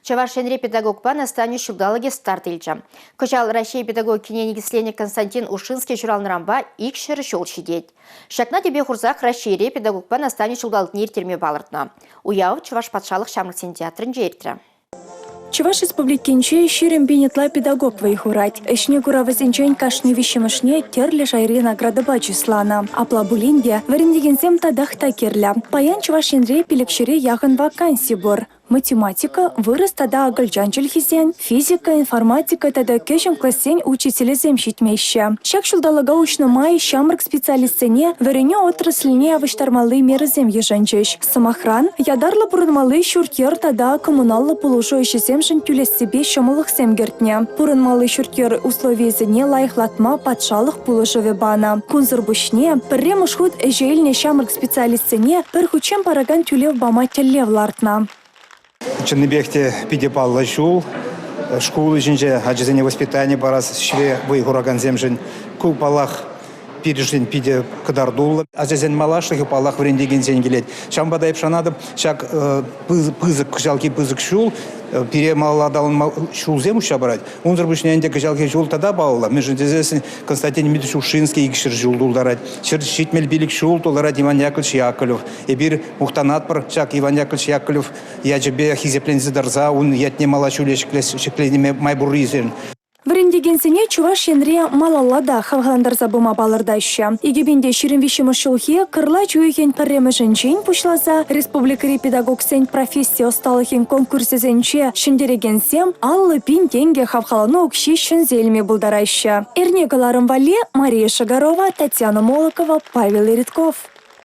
Чӑваш Енре педагогпа наставник ҫулталӑкӗ старт илчӗ. Кӑҫал Раҫҫей педагогикине никӗсленӗ Константин Ушинский ҫуралнӑранпа 200 ҫул ҫитет. Ҫакна тӗпе хурсах Раҫҫейре педагогпа наставник ҫулталӑкне ирттерме палӑртнӑ. Уяв Чӑваш патшалӑх ҫамрӑксен театрӗнче иртрӗ. Чӑваш Республикинче 20 пин ытла педагог вӑй хурать. Ӗҫне кура вӗсенчен кашни виҫҫӗмӗшне тӗрлӗ шайри наградӑпа чысланӑ. Апла пулин те вӗрентекенсем татах та кирлӗ. Паян Чӑваш Енре пилӗкҫӗре яхӑн ваканси пур. Математика, вырӑс тата акӑлчан чӗлхисен, физика, информатика тата кӗҫӗн классен учителӗсем ҫитмеҫҫӗ. Ҫак ҫулталӑка уҫнӑ май ҫамрӑк специалистсене вӗренӳ отрасльне явӑҫтармалли мерӑсем йышӑнчӗҫ. Сӑмахран, ятарлӑ пурӑнмалли ҫурт-йӗр тата коммуналлӑ пулӑшу ӗҫӗсемшӗн тӳлессипе ҫӑмӑллӑхсем кӗртнӗ. Пурӑнмалли ҫурт-йӗр условийӗсене лайӑхлатма патшалӑх пулӑшӑвӗ панӑ. Кунсӑр пуҫне пӗрремӗш хут ӗҫе илнӗ ҫамрӑк специалистсене пӗр хутчен паракан тӳлев пама тӗллев лартнӑ. Чӑннипех те питӗ паллӑ ҫул. Шкул ӗҫӗнче ачасене воспитани парас ӗҫре вӑй хуракансемшӗн ку, паллах, пирӗншӗн питӗ кӑтартуллӑ. Ачасен малашлӑхӗ, паллах, вӗрентекенсен килет. Ҫавӑнпа та эп шанатӑп, ҫак пысӑк кӑҫалхи пысӑк ҫул пире малалла аталанма ҫулсем уҫса парать. Унсӑр пуҫне ӗнтӗ кӑҫалхи ҫул тата паллӑ. Мӗншӗн тесессӗн Константин Дмитриевич Ушинский 200 ҫул тултарать. 175 ҫул тултарать Иван Яковлевич Яковлев. Эпир мухтанатпӑр ҫак Иван Яковлевич Яковлев ячӗпе хисепленсе тӑрса ун ятне мала ҫӳле ҫӗклеме май пуррисем. Вӗрентекенсене Чӑваш Енре малалла та хавхалантарса пыма палӑртаҫҫӗ. 2023 ҫулхи кӑрлач уйӑхӗн пӗрремӗшӗнчен пуҫласа республикӑри педагогсен професси ӑсталӑхӗн конкурсӗсенче ҫӗнтерекенсем 50 пин тенкӗ хавхалану укҫи ҫӗнсе илме пултараҫҫӗ. Эрне кӑларӑм валли Мария Шагарова, Татьяна Молокова, Павел Иритков.